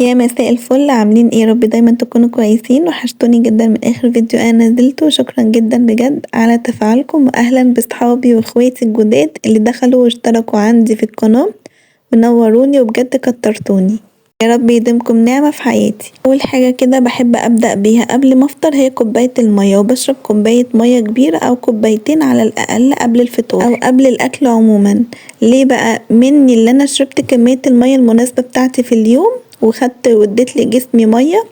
يا مساء الفل، عاملين ايه؟ يا رب دايما تكونوا كويسين. وحشتوني جدا من اخر فيديو انا نزلته، شكرا جدا بجد على تفاعلكم، واهلا بصحابي واخواتي الجداد اللي دخلوا واشتركوا عندي في القناة ونوروني وبجد كترتوني، يا رب يديمكم نعمة في حياتي. أول حاجة كده بحب أبدأ بيها قبل ما أفطر هي كوباية المية، وبشرب كوباية مية كبيرة أو كوبايتين على الأقل قبل الفطار أو قبل الأكل عموما. ليه بقى؟ مني اللي أنا شربت كمية المية المناسبة بتاعتي في اليوم وخدت واديت لجسمي مية،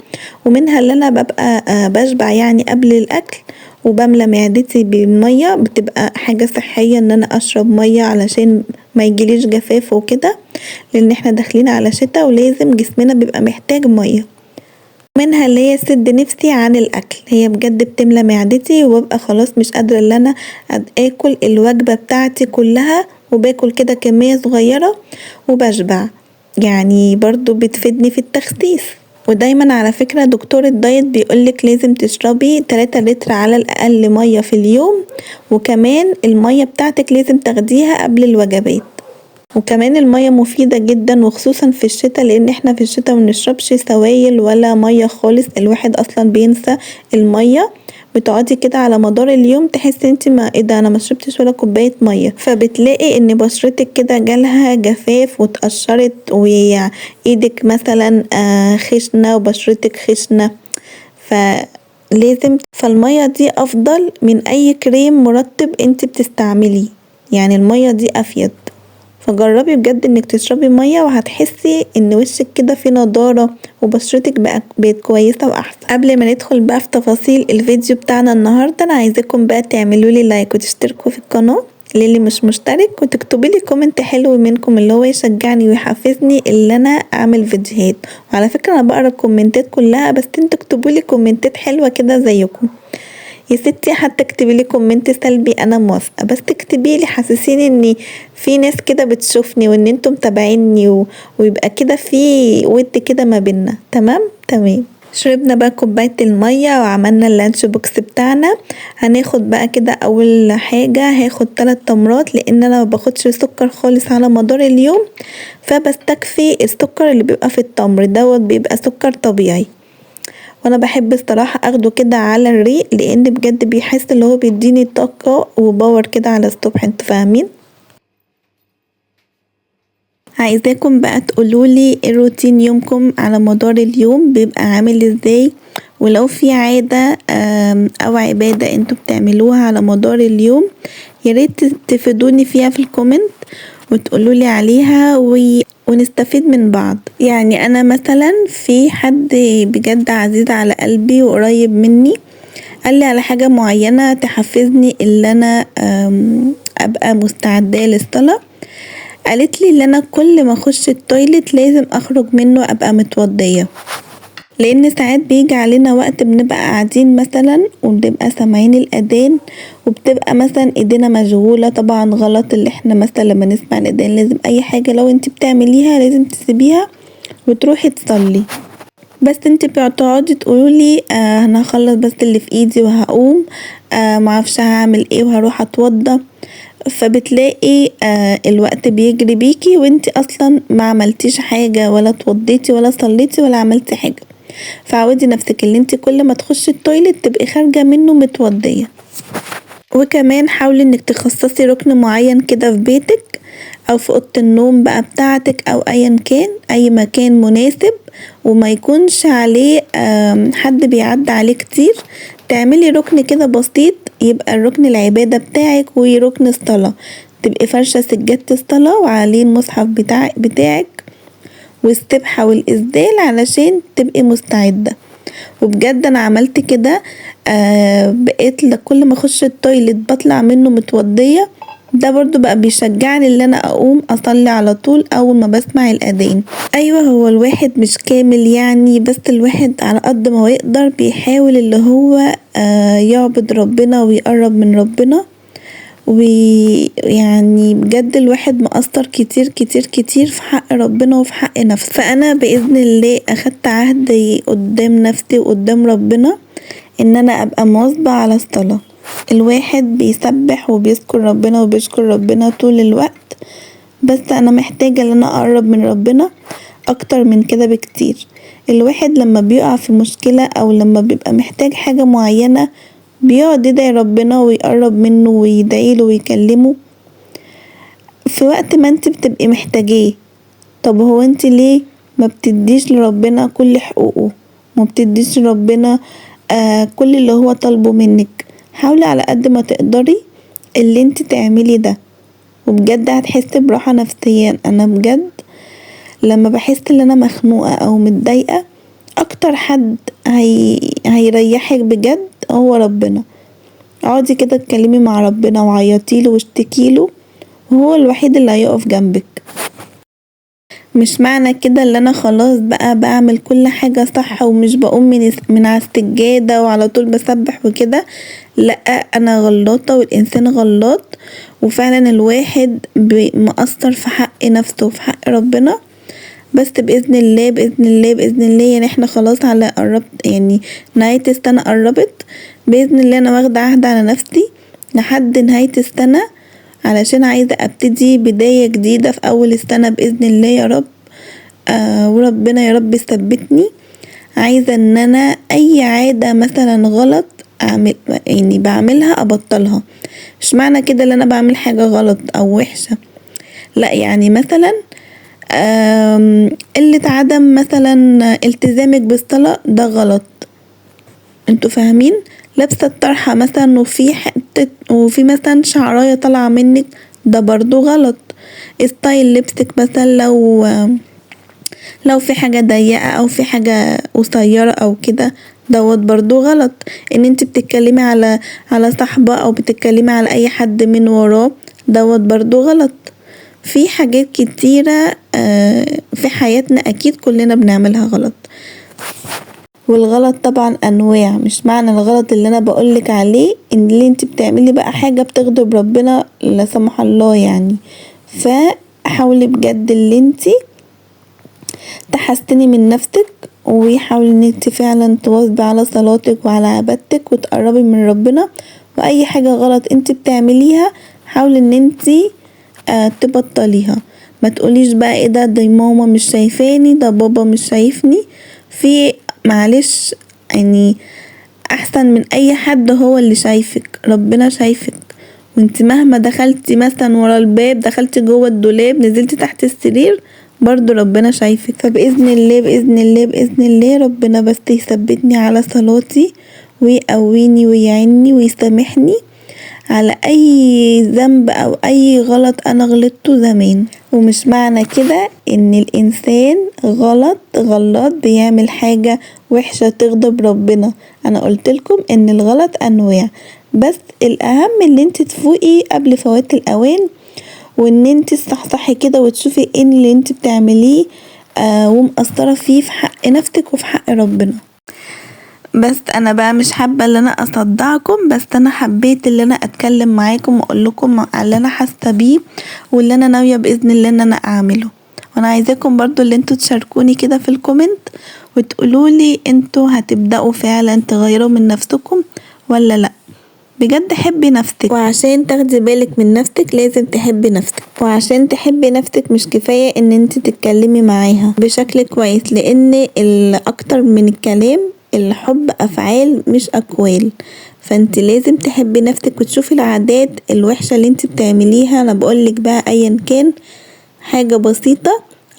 ومنها اللي أنا ببقى بشبع قبل الأكل وبملى معدتي بالمية، بتبقى حاجة صحية إن أنا أشرب مية علشان ميجيليش جفاف وكده، لإن احنا داخلين على شتا ولازم جسمنا بيبقى محتاج مية، منها اللي هي تسد نفسي عن الأكل، هي بجد بتملى معدتي وببقى خلاص مش قادرة إن أنا آكل الوجبة بتاعتي كلها، وباكل كده كمية صغيرة وبشبع، برضه بتفيدني في التخسيس. ودايما على فكرة دكتور الدايت بيقولك لازم تشربي 3 لتر على الأقل مية في اليوم، وكمان المية بتاعتك لازم تاخديها قبل الوجبات. وكمان المية مفيدة جدا وخصوصا في الشتا، لإن احنا في الشتا مبنشربش سوايل ولا مية خالص، الواحد أصلا بينسى المية، بتقعدي كده على مدار اليوم تحسي انتي ما ايه ده أنا مشربتش ولا كوباية مية، فبتلاقي إن بشرتك كده جالها جفاف واتقشرت وايدك مثلا خشنة وبشرتك خشنة، فلازم فالمية دي أفضل من أي كريم مرطب انتي بتستعمليه، المية دي أفيد، فجربي بجد انك تشربي مية وهتحسي ان وشك كده فيه نضارة وبشرتك بقت كويسة وأحسن. قبل ما ندخل بقى في تفاصيل الفيديو بتاعنا النهاردة، أنا عايزاكم بقى تعملولي لايك وتشتركوا في القناة للي مش مشترك، وتكتبولي comment حلو منكم اللي هو يشجعني ويحفزني اللي أنا أعمل فيديوهات. وعلى فكرة أنا بقرا الكومنتات كلها، بس انتوا اكتبولي كومنتات حلوة كده زيكم يا ستي، حتى اكتبيلي comment سلبي أنا موافقة، بس اكتبيلي حسسيني إن في ناس كده بتشوفني وإن انتوا متابعيني ويبقى كده في ود كده ما بينا. تمام؟ تمام. شربنا بقى كوباية المية وعملنا ال lunch box بتاعنا. هناخد بقى كده أول حاجة هاخد 3 تمرات، لإن أنا مباخدش سكر خالص على مدار اليوم، فبستكفي السكر اللي بيبقى في التمر دوت، بيبقى سكر طبيعي، وأنا بحب الصراحة أخده كده على الريق، لإن بجد بيحس اللي هو بيديني طاقة و power كده على الصبح، انتوا فاهمين. عايزاكم بقى تقولولي ايه روتين يومكم على مدار اليوم بيبقى عامل ازاي، ولو في عادة أو عبادة انتوا بتعملوها على مدار اليوم ياريت تفيدوني فيها في ال comment وتقولولي عليها ونستفيد من بعض. أنا مثلا في حد بجد عزيز على قلبي وقريب مني قالي على حاجة معينة تحفزني اللي أنا أبقى مستعدة للصلاة، قالتلي إن أنا كل ما أخش ال toilet لازم أخرج منه أبقى متوضية، لإن ساعات بيجي علينا وقت بنبقى قاعدين مثلا وبنبقى سامعين الأذان وبتبقى مثلا ايدينا مشغولة، طبعا غلط اللي احنا مثلا لما نسمع الأذان لازم أي حاجة لو انتي بتعمليها لازم تسيبيها وتروحي تصلي، بس انتي بتقعدي تقولي أنا هخلص بس اللي في ايدي وهقوم، معرفش هعمل ايه وهروح اتوضى، فبتلاقي الوقت بيجري بيكي وانتي اصلا ما عملتيش حاجة ولا اتوضيتي ولا صليتي ولا عملتي حاجة. فعودي نفسك ان انتي كل ما تخشي ال toilet تبقي خارجة منه متوضية. وكمان حاولي انك تخصصي ركن معين كده في بيتك او في اوضة النوم بقى بتاعتك او ايا كان، اي مكان مناسب وما يكونش عليه حد بيعدي عليه كتير، تعملي ركن كده بسيط يبقى الركن العبادة بتاعك وركن الصلاة، تبقي فرشة سجادة الصلاة وعليه المصحف بتاعك والسبحة والإسدال علشان تبقي مستعدة. وبجد أنا عملت كده، بقيت كل ما أخش ال toilet بطلع منه متوضية، ده برضو بقى بيشجعني إن أنا أقوم أصلي على طول أول ما بسمع الأذان. أيوة هو الواحد مش كامل بس الواحد على قد ما هو يقدر بيحاول اللي هو يعبد ربنا ويقرب من ربنا، ويعني بجد الواحد مقصر كتير كتير كتير في حق ربنا وفي حق نفسه. فأنا بإذن الله أخدت عهد قدام نفسي وقدام ربنا إن أنا أبقى مواظبة على الصلاة. الواحد بيسبح وبيذكر ربنا وبيشكر ربنا طول الوقت، بس أنا محتاجة إن أنا أقرب من ربنا اكتر من كده بكتير. الواحد لما بيقع في مشكلة أو لما بيبقى محتاج حاجة معينة بيقعد يدعي ربنا ويقرب منه ويدعيله ويكلمه في وقت ما انت بتبقي محتاجاه. طب هو انت ليه مبتديش لربنا كل حقوقه مبتديش لربنا كل اللي هو طالبه منك؟ حاولي على قد ما تقدري اللي انت تعملي ده وبجد هتحسي براحة نفسية. أنا بجد لما بحس إن أنا مخنوقة أو متضايقة أكتر حد هيريحك بجد هو ربنا. اقعدي كده اتكلمي مع ربنا وعيطيله واشتكيله وهو الوحيد اللي هيقف جنبك. مش معنى كده ان أنا خلاص بقى بعمل كل حاجة صح ومش بقوم من على السجادة وعلى طول بسبح وكده، لأ أنا غلاطة والانسان غلاط وفعلا الواحد مقصر في حق نفسه وفي حق ربنا، بس بإذن الله بإذن الله بإذن الله يعني احنا خلاص على قربت يعني نهاية السنة قربت، بإذن الله أنا واخدة عهد على نفسي لحد نهاية السنة علشان عايزة أبتدي بداية جديدة في أول السنة بإذن الله يا رب، وربنا يا رب يثبتني. عايزة إن أنا أي عادة مثلا غلط أعمل يعني بعملها أبطلها، مش معنى كده إن أنا بعمل حاجة غلط أو وحشة، لأ يعني مثلا قلة عدم مثلا التزامك بالصلاة ده غلط، انتو فاهمين؟ لابسة الطرحة مثلا وفي حتة وفي مثلا شعراية طالعة منك ده برضه غلط، ستايل لبسك مثلا لو في حاجة ضيقة أو في حاجة قصيرة أو كده دوت برضه غلط، إن انتي بتتكلمي على صاحبة أو بتتكلمي على أي حد من وراه دوت برضه غلط. في حاجات كتيرة في حياتنا أكيد كلنا بنعملها غلط، والغلط طبعا أنواع، مش معنى الغلط اللي أنا بقولك عليه إن اللي انت بتعملي بقى حاجة بتغضب ربنا لا سمح الله يعني. ف حاولي بجد اللي انتي تحسني من نفسك وحاولي ان انت فعلا تواظبي على صلاتك وعلى عبادتك وتقربي من ربنا، وأي حاجة غلط انت بتعمليها حاولي ان انت تبطليها، متقوليش بقى ايه ده دي ماما مش شايفاني ده بابا مش شايفني، في معلش يعني أحسن من أي حد هو اللي شايفك، ربنا شايفك وانت مهما دخلتي مثلا ورا الباب دخلتي جوه الدولاب نزلتي تحت السرير برضه ربنا شايفك. فبإذن الله بإذن الله بإذن الله ربنا بس يثبتني على صلاتي ويقويني ويعيني ويسامحني على أي ذنب أو أي غلط أنا غلطته زمان. ومش معنى كده إن الإنسان غلط غلاط بيعمل حاجة وحشة تغضب ربنا، أنا قلتلكم إن الغلط أنواع، بس الأهم إن انت تفوقي قبل فوات الأوان وإن انت تصحصحي كده وتشوفي ايه اللي انت بتعمليه ومقصرة فيه في حق نفسك وفي حق ربنا. بس أنا بقى مش حابة إن أنا أصدعكم، بس أنا حبيت إن أنا أتكلم معاكم وأقولكم على اللي أنا حاسة بيه واللي أنا ناوية بإذن الله إن أنا أعمله. وأنا عايزاكم برضو اللي انتوا تشاركوني كده في ال comment وتقولولي انتوا هتبدأوا فعلا تغيروا من نفسكم ولا لأ. بجد حبي نفسك، وعشان تاخدي بالك من نفسك لازم تحبي نفسك، وعشان تحبي نفسك مش كفاية ان انت تتكلمي معاها بشكل كويس، لان اكتر من الكلام الحب أفعال مش أقوال، فانت لازم تحبي نفسك وتشوفي العادات الوحشة اللي انت بتعمليها. أنا بقولك بقى أيا كان حاجة بسيطة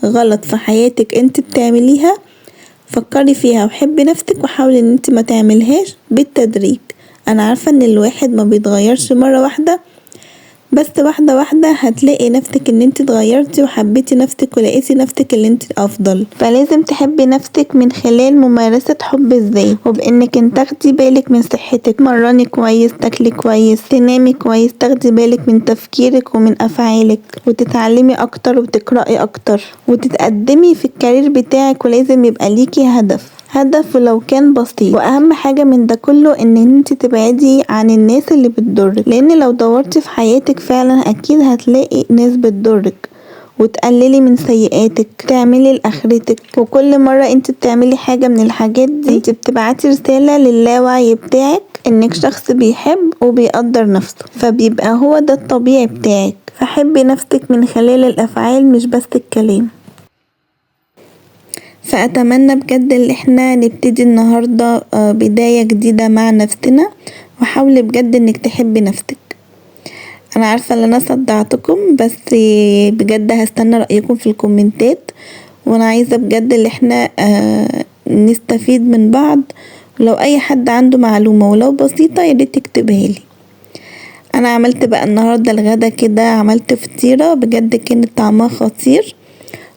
غلط في حياتك انت بتعمليها فكري فيها وحبي نفسك وحاولي ان انت متعملهاش بالتدريج. أنا عارفة إن الواحد مبيتغيرش مرة واحدة، بس واحدة واحدة هتلاقي نفسك إن انت اتغيرتي وحبيتي نفسك ولقيتي نفسك اللي انت أفضل. فلازم تحبي نفسك من خلال ممارسة حب الذات، وبإنك انت تاخدي بالك من صحتك، تمرني كويس، تاكلي كويس، تنامي كويس، تاخدي بالك من تفكيرك ومن أفعالك، وتتعلمي أكتر وتقرأي أكتر، وتتقدمي في الكارير بتاعك، ولازم يبقى ليكي هدف، هدف ولو كان بسيط. وأهم حاجة من ده كله إن انت تبعدي عن الناس اللي بتضرك، لإن لو دورتي في حياتك فعلا أكيد هتلاقي ناس بتضرك، وتقللي من سيئاتك، تعملي لآخرتك. وكل مرة انت بتعملي حاجة من الحاجات دي انت بتبعتي رسالة للاوعي بتاعك انك شخص بيحب وبيقدر نفسه، فبيبقى هو ده الطبيعي بتاعك. فحبي نفسك من خلال الأفعال مش بس الكلام. فأتمنى بجد ان احنا نبتدي النهاردة بداية جديدة مع نفسنا، وحاولي بجد انك تحبي نفسك. انا عارفة ان انا صدعتكم، بس بجد هستنى رأيكم في الكومنتات، وانا عايزة بجد ان احنا نستفيد من بعض. لو اي حد عنده معلومة ولو بسيطة ياريت يكتبها لي. انا عملت بقى النهاردة الغدا كده، عملت فطيرة بجد كانت طعمها خطير،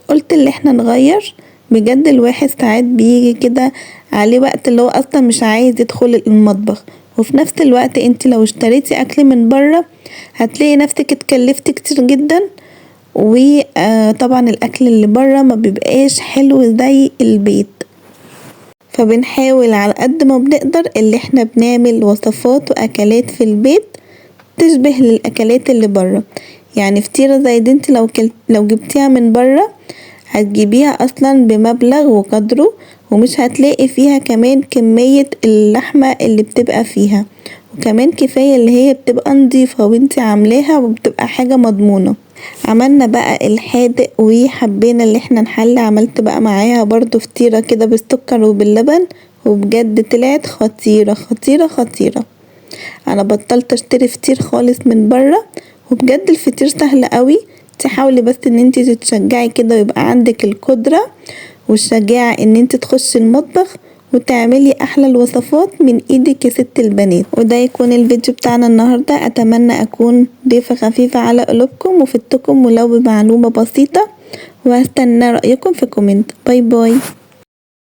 قلت اللي احنا نغير. بجد الواحد ساعات بيجي كده عليه وقت اللي هو اصلا مش عايز يدخل المطبخ، وفي نفس الوقت انت لو اشتريتي اكل من بره هتلاقي نفسك اتكلفتي كتير جدا، وطبعا الاكل اللي بره ما بيبقاش حلو زي البيت. فبنحاول على قد ما بنقدر اللي احنا بنعمل وصفات واكلات في البيت تشبه للأكلات اللي بره. فطيرة زي دي انت لو جبتيها من بره هتجيبيها أصلا بمبلغ وقدره، ومش هتلاقي فيها كمان كمية اللحمة اللي بتبقى فيها، وكمان كفاية اللي هي بتبقى نضيفة وانتي عاملاها وبتبقى حاجة مضمونة. عملنا بقى الحادق وحبينا اللي احنا نحلي، عملت بقى معاها برضو فطيرة كده بالسكر وباللبن، وبجد طلعت خطيرة خطيرة خطيرة. أنا بطلت أشتري فطير خالص من بره، وبجد الفطير سهل قوي، انتي حاولي بس ان انتي تتشجعي كده ويبقى عندك القدرة والشجاعة ان انتي تخشي المطبخ وتعملي احلى الوصفات من ايدك يا ست البنات. وده يكون الفيديو بتاعنا النهاردة، اتمنى اكون ضيفة خفيفة على قلوبكم وفدتكم ولو بمعلومة بسيطة، وهستنى رأيكم في comment. bye bye.